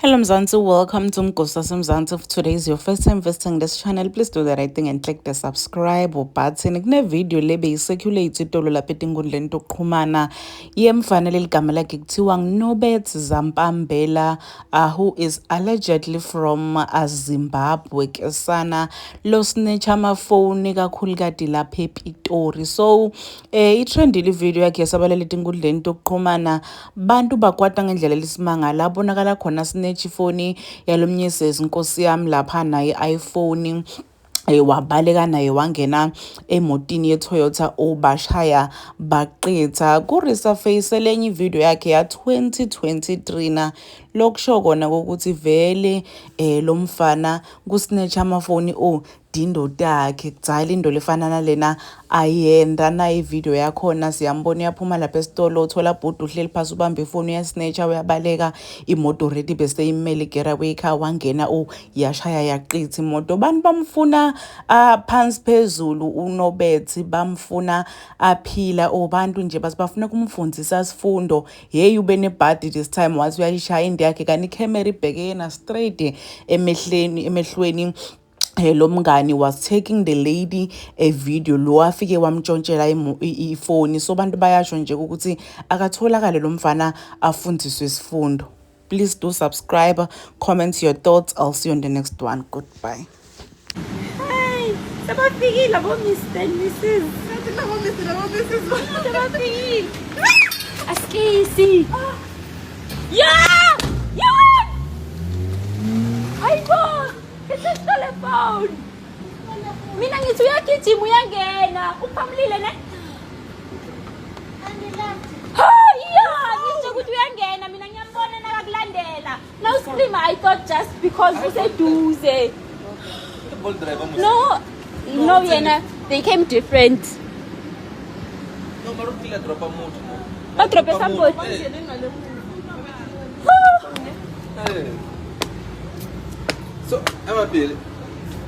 Hello Mzansi, welcome to Mgosi Mzansi. If today is your first time visiting this channel, please do the right thing and click the subscribe button. Kune video le beyicirculate itolo lapha etinkundleni tokuxhumana yemfana leli gama lakhe kuthiwa nguNobert Zampambela, who is allegedly from Zimbabwe kesana lo snatch amafoni kakhulukati lapha ePitori. So itrendile ivideo yakhe, yasabalala etinkundleni tokuxhumana. Bantu bakwata ngendlela lesimanga la bonakala khona snatch ifoni yalomnye sesi, nkosi yami, lapha naye iPhone, wabaleka naye, wangena emotini ye-Toyota, obashaya baqitha. Kuresurface lenye ivideo yakhe ya-2023 na lokusho kona ukuthi vele lo mfana kusnatch amafoni o dindoda yakhe kudzala. Into lefana nalena ayenda na ivideo yakhona siyambona, uyaphuma lapha esitolo, uthola bhuti uhleli phasi, ubamba ifoni, uyasnatcha, uyabaleka. Imoto ready bese imele getaway car, wangena, oh, yashaya yaqitha imoto. Bantu bamfuna phansi phezulu uNobert, bamfuna aphila. Obantu nje basi bafuna kumfundisa sifundo. Hey, ube nebhadi this time, wathi uyayishaya into yakhe kanti icamera ibheke yena straight emehlweni emehlweni. Lo mngani was taking the lady a video, lo afike wamtshontshela ifoni. So bantu bayasho nje ukuthi akatholakale lo mfana, afundiswe isifundo. Please do subscribe, comment your thoughts. I'll see you on the next one. Goodbye. Hey, sebafikile abo Mr and Mrs. Sebafikile. Askisi. Yeah! Yeah! Hayibo! It's a phone. Mina ngithi uyagijima, uyangena. Uphamulile ne? Ha, yeah, ngisho ukuthi uyangena, mina ngiyambona nakakulandela. Now scream, I thought just because useduze. Bolt driver mos. No, yena they came different. No, mara o kile dropa motho mo. Ba drope somebody. Eh. So, ema pele.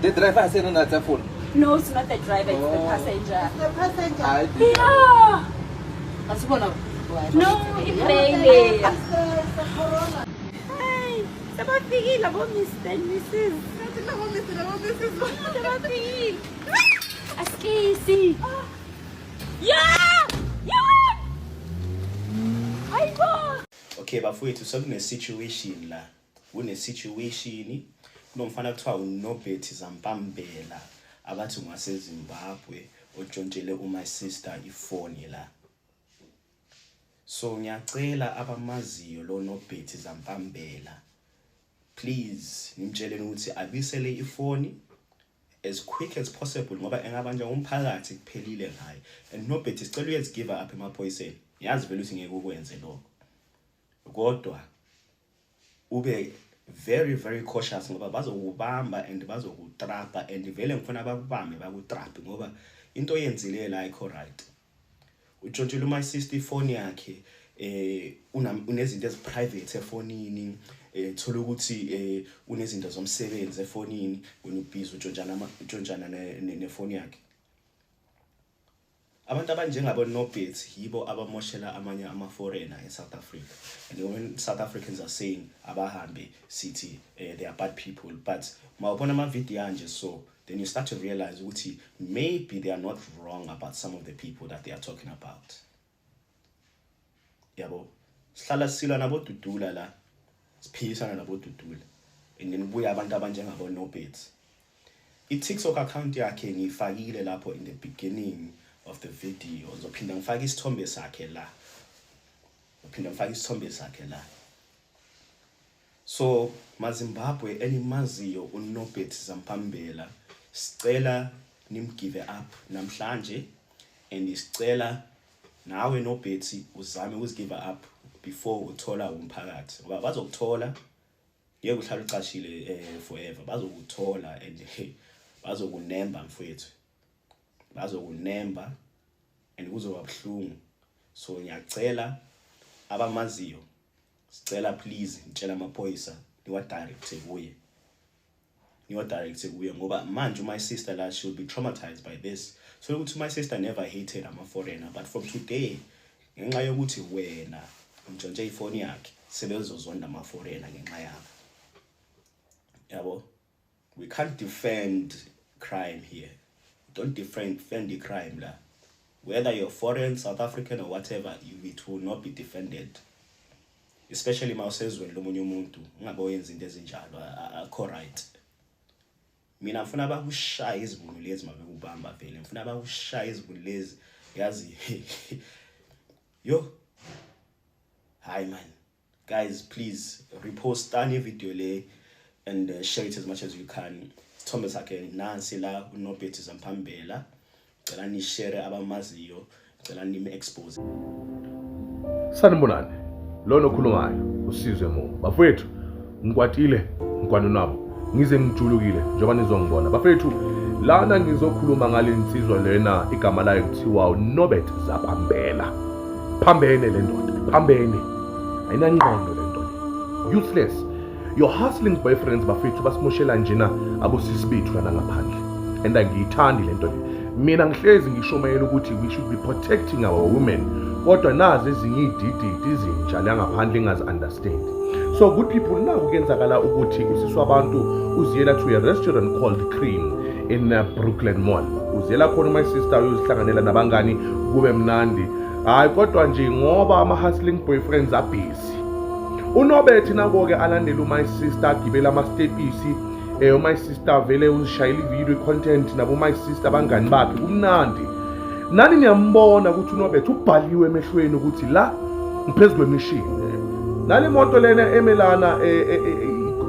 The driver has sena na phone. No, it's not the driver, it's the Oh. passenger. Hayi. Yeah. No, igrey. Hey, sebafikile abo Mr and Mrs. Sebafikile. Askisi. Yeah! Yeah! Hayibo! Okay bafowethu, sekune-situation la, kune-situation kunomfana kuthiwa uNobert Zampambela, abathi ungaseZimbabwe, otshontshele uma sister ifoni la. So ngiyacela abamaziyo lo Nobert Zampambela, please nimtsheleni ukuthi abisele ifoni as quick as possible, ngoba engabanjwa umphakathi kuphelile ngaye. And Nobert, sicela uyezigive up emaphoyiseni. Yazi vele ukuthi ngeke ukwenze lokho, kodwa ube very very cautious ngoba bazokubamba and bazokutrapa, and vele ngifuna bakubambe, bakutrap, ngoba into oyenzile la ayikho right. Utshontshela my sister ifoni yakhe, unezinto eziprivate efonini, thola ukuthi unezinto zomsebenzi efonini, wena ubhizi utshontshana utshontshana nefoni yakhe. Abantu abanjengabo Nobert yibo abamoshela amanye ama-foreigner e-South Africa. And when South Africans are saying abahambe, sithi they are bad people, but mawubona ama-video anje, so then you start to realize ukuthi maybe they are not wrong about some of the people that they are talking about, yabo. Sihlala silwa nabodudula la, siphikisana nabodudula, and then kubuya abantu abanjengabo Nobert. I-TikTok account yakhe ngiyifakile lapho in the beginning of the video. Ngizophinda ngifake isithombe sakhe la, ngiphinda ngifake isithombe sakhe la. So maZimbabwe enimaziyo uNobert Zampambela, sicela nimgive up namhlanje, and sicela nawe Nobert uzame ukuzigive up before uthola umphakathi, ngoba bazokuthola. Ngeke uhlale ucashile forever. Bazokuthola and hey, bazokunemba mfowethu, bazokunemba and kuzoba buhlungu. So ngiyacela abamaziyo, sicela please ngitshela amaphoyisa, niwa direct kuye, niwa direct kuye, ngoba manje my sister la, she will be traumatized by this. So ukuthi my sister never hated ama foreigner, but from today, ngenxa yokuthi wena untshontshe ifoni yakhe, sebezozonda ama foreigner ngenxa yakho. Yabo, we can't defend crime here. Don't defend the crime la. Whether you're foreign, South African or whatever, it will not be defended, especially mawusezweni lomunye umuntu, ungabe wenza into ezinjalo. Akho right. Mina ngifuna bakushaya izibunu lezi mabekubamba vele. Ngifuna bakushaya izibunu lezi, yazi. Yo, hayi man, guys, please repost-ani video le and share it as much as you can. Isithombe sakhe nansi la, uNobert Zamphambela. Cela ni-share, abamaziyo cela nime-expose. Sanibonani, lona okhulumayo uSizwe Mo. Bafowethu, ngikwatile, ngikwanonabo, ngize ngijulukile njengoba nizongibona. Bafowethu, lana ngizokhuluma ngale nsizwa lena igama layo kuthiwa uNobert Zapambela. Phambene le ndoda, phambene. Ayinangqondo le nto le. Useless. Your hustling boyfriends, bafethu, basimoshela njena abosisi bethu lana ngaphandle. And angiyithandi le nto le. Mina ngihlezi ngishumayela ukuthi we should be protecting our women. Kodwa nazi ezinye iy'dididi izinja la ngaphandle engazi-understand. So good people, naku kuyenzakala ukuthi usisi wabantu uziyela to a restaurant called Cream in Brooklyn Mall. Uziyela khona my sister, uyozihlanganela nabangani kube mnandi. Hayi, kodwa nje ngoba ama-hustling boyfriends abhizi. UNobert nako-ke alandela my sister, agibela ama-stepisi. My sister vele uzishayela i-video content nabo my sister, abangani bakhe, kumnandi. Nani niyambona ukuthi uNobert ubhaliwe emehlweni ukuthi la ngiphezu kwemishini. Nale moto lena emelana,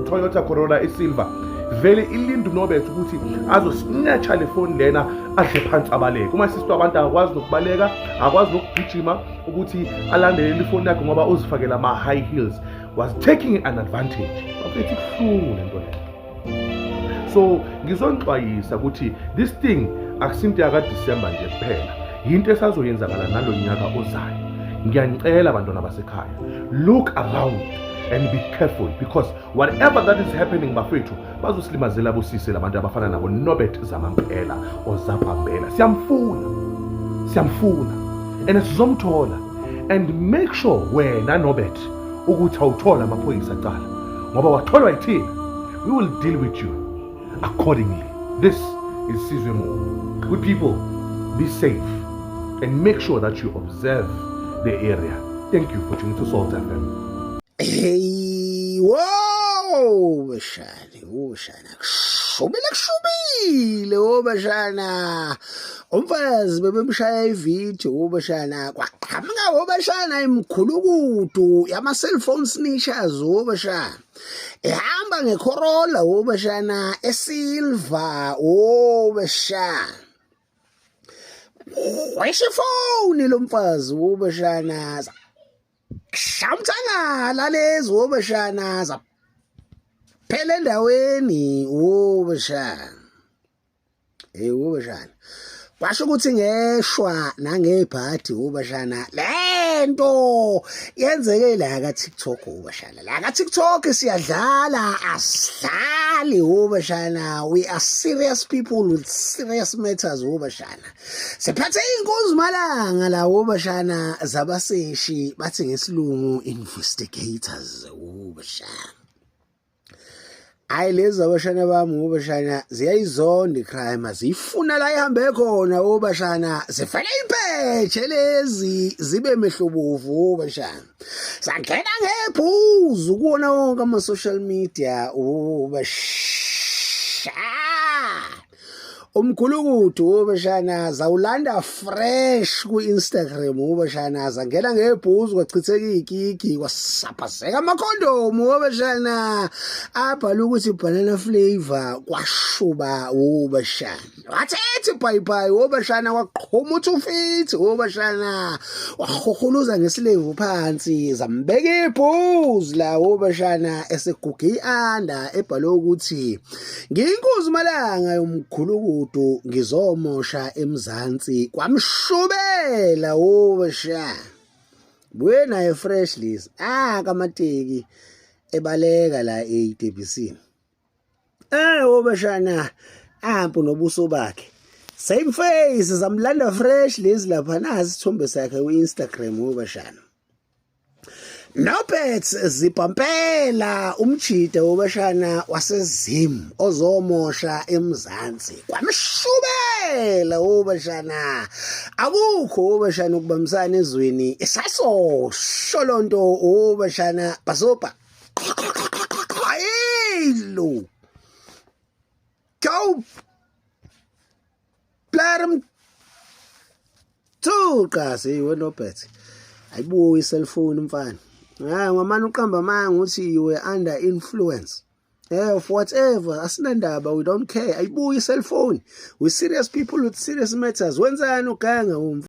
Toyota Corolla e-silver, vele ilinde uNobert ukuthi azosnatcha le phone lena, adle phansi, abaleke. Uma sister abantu akakwazi nokubaleka, akwazi nokugijima ukuthi alandelele ifoni yakhe ngoba uzifakela ama-high heels. Was taking an advantage. Bafethu, ibuhlungu le nto leyo. So ngizonixwayisa ukuthi this thing akusinto yakaDisemba nje kuphela, yinto esazoyenzakala nalo nyaka ozayo. Ngiyanicela bantwana basekhaya, look around and be careful, because whatever that is happening, bafethu, bazosilimazela bosise labantu abafana nabo Nobert Zamampela or Zapambela. Siyamfuna, siyamfuna and sizomthola. And make sure wena Nobert ukuthi awuthola amaphoyisa cala, ngoba watholwa yithina, we will deal with you accordingly. This is Sizwe Mo. Good people, be safe and make sure that you observe the area. Thank you for tuning to Salt FM. Hey, wow, bashana, oh bashana, kushubile, kushubile, oh bashana. Umfazi bebemshaya ividiyo, oh bashana, kwaqhamuka, oh bashana, imkhulukudu yama cellphone snitchers, oh bashana. Ehamba ngeCorolla, oh bashana, e-silver, oh bashana. Weshe ifoni lo mfazi, oh bashana. Shamthangala lezi, oh bashana, phela endaweni, oh bashana. Hey, oh bashana. Kwasho ukuthi ngeshwa nangebhadi, oh bashana, lento yenzeke la ka TikTok, oh bashana. La ka TikTok siyadlala, asidlali, oh bashana. We are serious people with serious matters, oh bashana. Siphathe inkunzi malanga la, oh bashana, zabaseshi, bathi ngesilungu investigators, oh bashana. Hayi, lezi abashana bami, obashana, ziyayizonda i-crime, aziyifuna la ihambe khona, obashana. Zifele iphetshe lezi, zibe mehlobovu, obashana. Sangena ngephuzu kuwona wonke ama-social media, obashana. Umgulukudu, obashana, zawulanda fresh ku-Instagram, obashana. Zangena ngebhuzu, kwachitheka iy'kigi, kwasaphazeka amakhondomu, obashana, abhala ukuthi banana flavor, kwashuba, obashana. Wathethi bhayibhayi, obashana, waqhuma uthi ufithi, obashana, wahuhuluza ngesilevu phansi, zambeka ibhuzu la, obashana, eseguge i-anda ebhalwe ukuthi ngiyinkunzi malanga yomkhulukudu, ngizomosha eMzansi. Kwamshubela, obashana. Buye naye fresh lezi kamateki ebaleka la eTBC, obashana, ampu nobuso bakhe, same face, zamlanda fresh lezi lapha. Nazi isithombe sakhe ku-Instagram, obashana. Nobet zibhampela umjida wobashana waseZim ozomosha eMzansi kwamshubela wobashana akukho wobashana ukubambisana ezweni isasosho lonto wobashana basopa Ayilo Go Blarm Thuqa si wena Nobet. Ayibuye i-cellphone mfana. Hayi ngamane uqamba amanga uthi you were under influence. Yeah, of whatever asinandaba, we don't care. Ayibuye i-cellphone. We serious people with serious matters. Wenzani uganga umfana?